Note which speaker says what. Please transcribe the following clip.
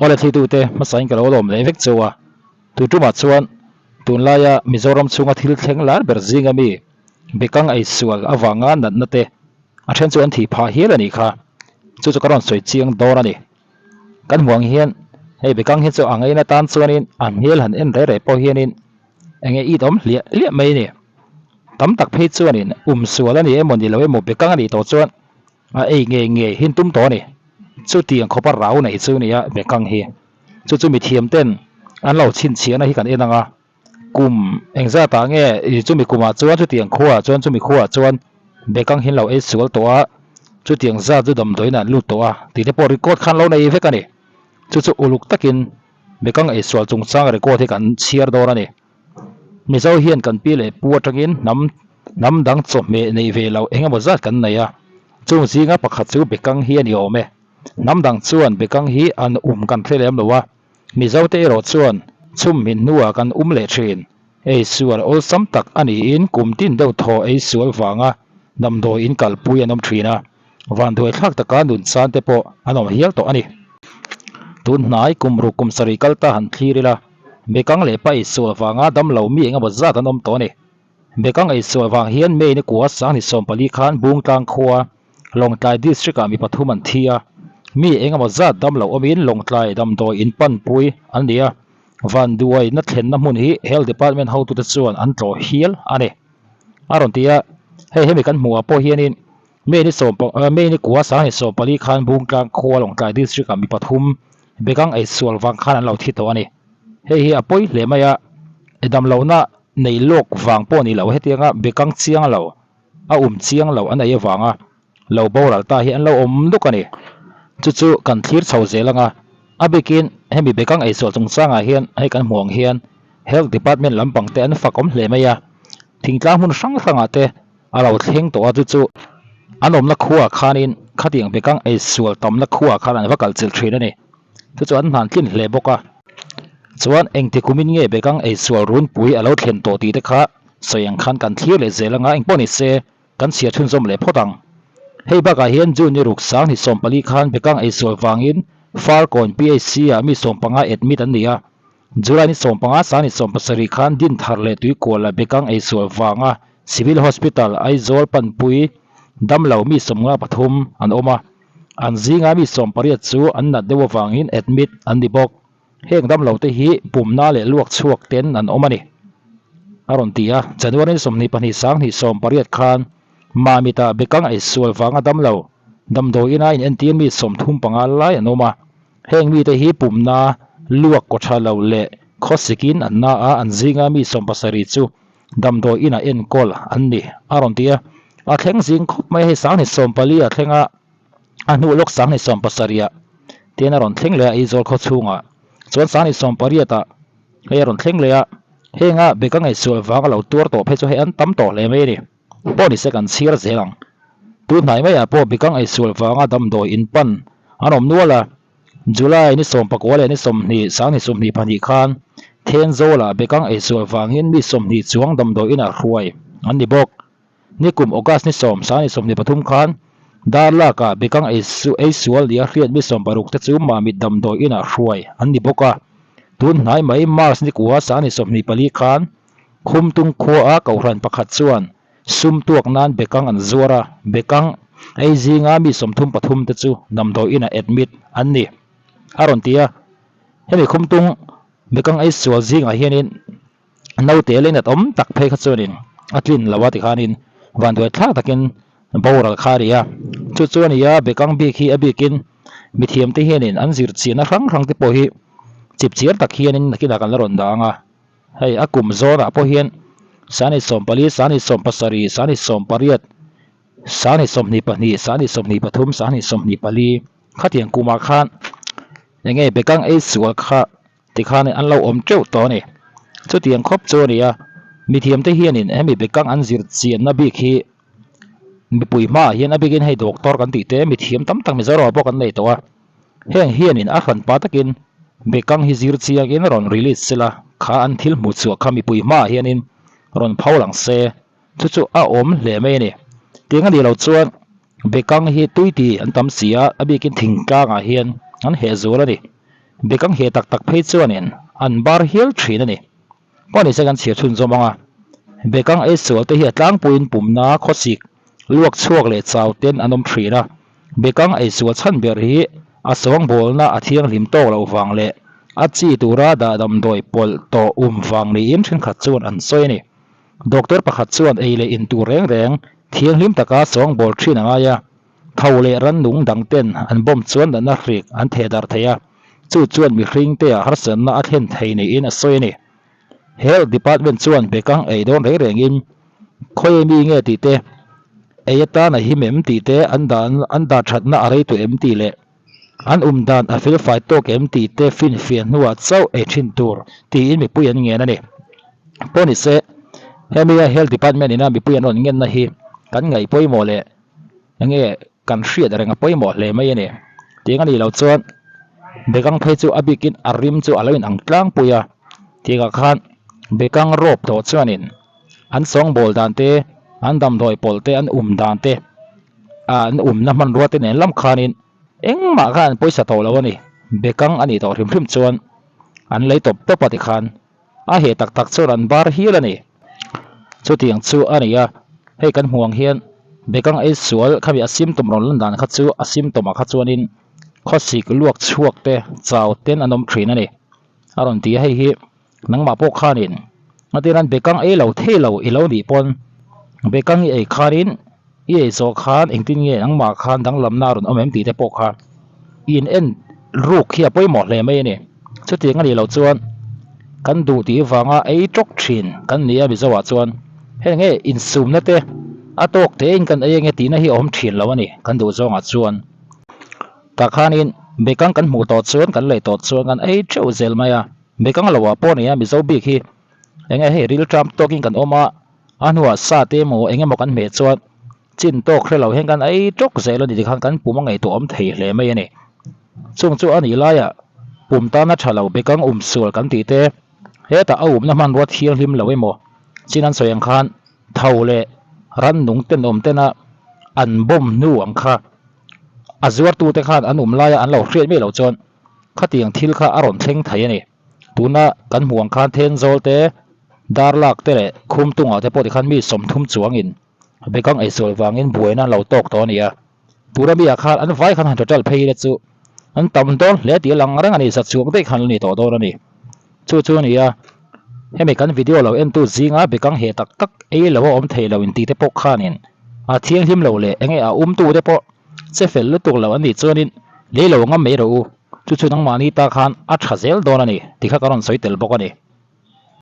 Speaker 1: Awle thlitute hmasain ka lo lawm leh vek cheu a, tu tumah chuan tunlaia Mizoram chhunga thil thleng lar ber zinga mi bekang ei sual avanga natna te a then chu an thih phah hial a nih kha, chu chu ka rawn sawi chiang dawn a ni. Kan hmuh ang hian hei bekang hi chu a ngaina tan chuanin a hmel han en reh reh pawh hianin enge it awm hliah hliah mai a ni. Tam tak phei chuanin um sual a ni emaw ni lo emaw bekang a nih tawh chuan A ei ngei ngei hin tum tawh a ni. Chutiang khawpa rau nei chu nia Bekang hi. Chu chu mithiam ten an lo chhinchhiahna hi kan en ang a. Kum engzatah nge i chumi kumah chuan chutiang khuaah chuan chumi khuaah chuan Bekang hin lo ei sual tawh a, chutiang zat chu damdawiin an lut tawh a tih te pawh record khan lo nei vek a ni. Chu chu uluk takin Bekang ei sual chungchang record hi kan chhiar dawn a ni. Mizo hian kan pi leh pu atangin hnam hnam dang chawhmeh neih ve loh eng emaw zat kan nei a, chung zinga pakhat chu Bekang hi a ni awm e. Hnam dang chuan Bekang hi an um kan hre lem lo a, Mizo te erawh chuan chhum hmin hnuah kan um leh thin. Ei sual awlsam tak a niin kum tin deuh thaw ei sual vanga damdawi in kalpui an awm thin a, vanduai thlak taka nun chan te pawh an awm hial tawh a ni. Tun hnai kum ruk kum sarih kal ta han thlir ila, Bekang leh pa eisual vanga damlo mi engemaw zat an awm tawh a ni. Bekang eisual vang hian May ni kua Sangni 14 khan Bungtlang khua, Lawngtlai District-ah mi pathum an thi a. Mi engemaw zat damlo awmin Lawngtlai damdawi in panpui an ni a. Vanduai na thlenna hmun hi Health Department hotute chuan an tlawh hial a ni. A rawn ti a, hei hemi kan hmuhah pawh hianin May ni sawm May ni kua Sangni 14 khan Bungtlang khua, Lawngtlai District-ah mi pathum Bekang ei sual vang khan an lo thi tawh a ni. Hei hi a pawi hle mai a, i damlohna nei lawk vang pawh ni lo hetianga bekang chiang lo, a um chiang lo an ei avanga lo boral ta hi an lo awm nuk a ni. Chu chu kan thlir chho zel anga, a bikin hemi bekang ei sual chungchangah hian hei kan hmuh ang hian Health Department lampang te an fak awm hle mai a, thingtlang hmun hrang hrangah te A lo thleng tawh a chu chu an awmna khuaah khanin khatiang bekang ei sual tamna khuaah khan an va kal chilh thin a ni. Chu chu an hnan tlin hle bawk a. Chuan engti kumin nge bekang ei sual runpui a lo thlen tawh tih te kha sawi ang khan kan thlir leh zel anga engpawh ni se kan chhiar chhunzawm leh phawt ang. Hei bakah hian June ni ruk sang ni 14 khan bekang ei sual vangin Farkawn PHC ah mi 15 admit an ni a. July ni 15 sang ni 17 khan Dinthar leh Tuikuala bekang ei sual vanga Civil Hospital, Aizawl panpui damlo mi 53 an awm a, an zinga mi 18 chu an nat deuh avangin admit an ni bawk. Heng damlo te hi pumna leh luak chhuak ten an awm a ni, a rawn ti a. January ni 22 sang 18 khan Mamita Bekang eisual vanga damlo damdawi ina inentir mi 35 lai an awm a. Heng mite hi pumna, luak kawtha lo leh khawsikin an na a, an zinga mi 70 chu Damdawi inah enkawl an ni a rawn ti a, a thleng zing khawp mai a, hei 14 a thleng a, a hnu lawk 17 ah ten a rawn thleng leh a Aizawl khaw chhungah chuan 18 ah hei a rawn thleng leh a, henga beka ngaihsual vang a lo tuar tawh phei chu hei an tam tawh hle mai a ni, pawh ni se kan chhiar zel ang. Tun hnai maiah pawh beka ngaihsual vanga damdawi in pan an awm nual a. July ni 19 leh ni 20, 2022 khan Thenzawlah Bekang eisual vangin mi 20 chuang damdawi inah hruai an ni bawk. Nikum August ni 10, 2023 khan Darlakah Bekang eisual nia hriat mi 60 te chu Mamit damdawi inah hruai an ni bawk a. Tun hnai mai March ni kua, 24 khan Khumtung khuaa Kohhran pakhat chuan Sum tuak nan bekang an zuar a, bekang ei zinga mi 33 te chu damdawi inah admit an ni, a rawn ti a. Hemi khumtung bekang ei sual zingah hianin naute leinat awm tak phei kha chuanin a tlin lo a tikhanin vanduai thlak takin boral kha a ni a. Chu chu a ni a, bekang bik hi a bikin mithiamte hianin an zir chiahna hrang hrang te pawh hi chipchiar tak hianin nakinah kan la rawn dah ang a. Hei a kum zawnah pawh hian 14, 17, 18, 22, 23, 24 khatiang kumah khan eng nge bekang ei sual kha tikhan an lo awm teuh tawh a ni. Chutiang khawp chu a ni a, mithiamte hianin hemi bekang an zir chianna bik hi mipui hmaah hian a bikin hei doctor kan tih te mithiam tam tak Mizoramah pawh kan nei tawh a. Heng hianin a hranpa takin Bekang hi zir chiangin rawn release sela, kha an thil hmuh chhuah kha mipui hmaah hianin rawn pho lang se, chu chu a awm hle mai a ni. Tiang a nih loh chuan Bekang hi tui ti an tam si a, a bikin thingtlangah hian an heh zual a ni. Bekang heh tak tak phei chuanin an bar hial thin a ni. Pawh nise kan chhiar chhunzawm ang a, Bekang ei sual te hi a tlangpuiin pumna khawsik, luak chhuak leh chau ten an awm thin a. Bekang ei sual chhan ber hi a sawngbawlna a thianghlim tawk loh vang leh a chi tura dah damdawi pawlh tawh um vang niin thenkhat chuan an sawi a ni. Doctor pakhat chuan ei leh in tur reng reng thianghlim taka sawngbawl thin a ngai a. Tho leh rannung dang ten an bomb chuan natna hrik an theh darh thei a, chu chuan mihring te ah harsatna a thlen thei niin a sawi a ni. Health Department chuan bekang ei dawn reng rengin khawi mi nge tih te, ei atan a him em tih te, an dan an dah thatna a rei tawh em tih leh an um dan a felfai tawk em tih te finfiah hnuah chauh ei thin tur tiin mipui an ngen a ni. Pawh nise hemi a Health Department ina mipui an rawn ngenna hi kan ngaih pawimawh leh Enge kan hriat reng a pawimawh hle mai a ni. Tiang a nih loh chuan bekang phei chu a bikin a rim chu a lo inang tlangpui a, tiangah khan bekang rawp tawh chuanin an sawngbawl dan te, an damdawi pawlh te, an um dan te, an umna hmanrua te nen lam khanin engmah khan an pawisa tawh lo a ni. Bekang a nih tawh hrim hrim chuan an lei tawp tawp a tikhan A heh tak tak chuan an bar hial a ni. Chutiang chu a ni a, hei kan hmuh ang hian bekang ei sual khami a symptom rawn lan dan kha chu a symptom ah kha chuanin khawsik luak chhuak te chau ten an awm thin a ni. A rawn ti a, hei hi nangmah pawh khanin hetiang bekang ei lo thei lo i lo nih pawn bekang i ei khanin i ei zawh khan engtin nge nangmah khan danglamna a rawn awm em tih te pawh kha i in en ruk hi a pawimawh hle mai a ni. Chutiang a nih loh chuan kan duh tih vanga ei tawk thin kan ni a Mizo ah chuan heng nge insumna te a tawk tein kan ei ange tihna hi a awm thin lo a ni kan duh zawngah chuan. Tah khanin bekang kan hmuh tawh chuan kan lei tawh chuan kan ei theuh zel mai a, bekang lo ah pawh a ni a Mizo bik hi enge hei rilṭam tawkin kan awm a. A hnuah sa te emaw eng emaw kan hmeh chuan chin tawk hre lo hian kan ei tawk zel a ni tikhan kan pum a ngaihtuah awm thei hle mai a ni. Chung chu a nih laiah pum tana tha lo bekang um sual kan tih te, hetah a umna hmanrua thianghlim lo emaw chin an sawi ang khan tho leh rannung tenawm tena an bomb hnu ang kha a zuartute khan an um laia an lo hriat miah loh chuan khatiang thil kha a rawn thleng thei a ni. Tuna kan hmuh ang khan Thenzawl te, Darlak te leh Khumtungah te pawh tikhan mi 30 chuangin bekang eisual vangin buaina an lo tawk tawh a ni a. Tura mi ah khan an vai khan han total phei ila chu an tam dawn hle tih a lang reng a ni, zat chhuak daih khan a ni tawh dawn a ni. Chu chu a ni a, hemi kan video lo entu zinga bekang heh tak tak ei lo a awm thei lo intih te pawh khanin a thianghlim lo leh enge a umtu te pawh che fel lutuk lo an nih chuanin lei lo ngam mai rawh u, chu chu nangmahni ta khan a tha zel dawn a ni tih kha ka rawn sawi tel bawk a ni.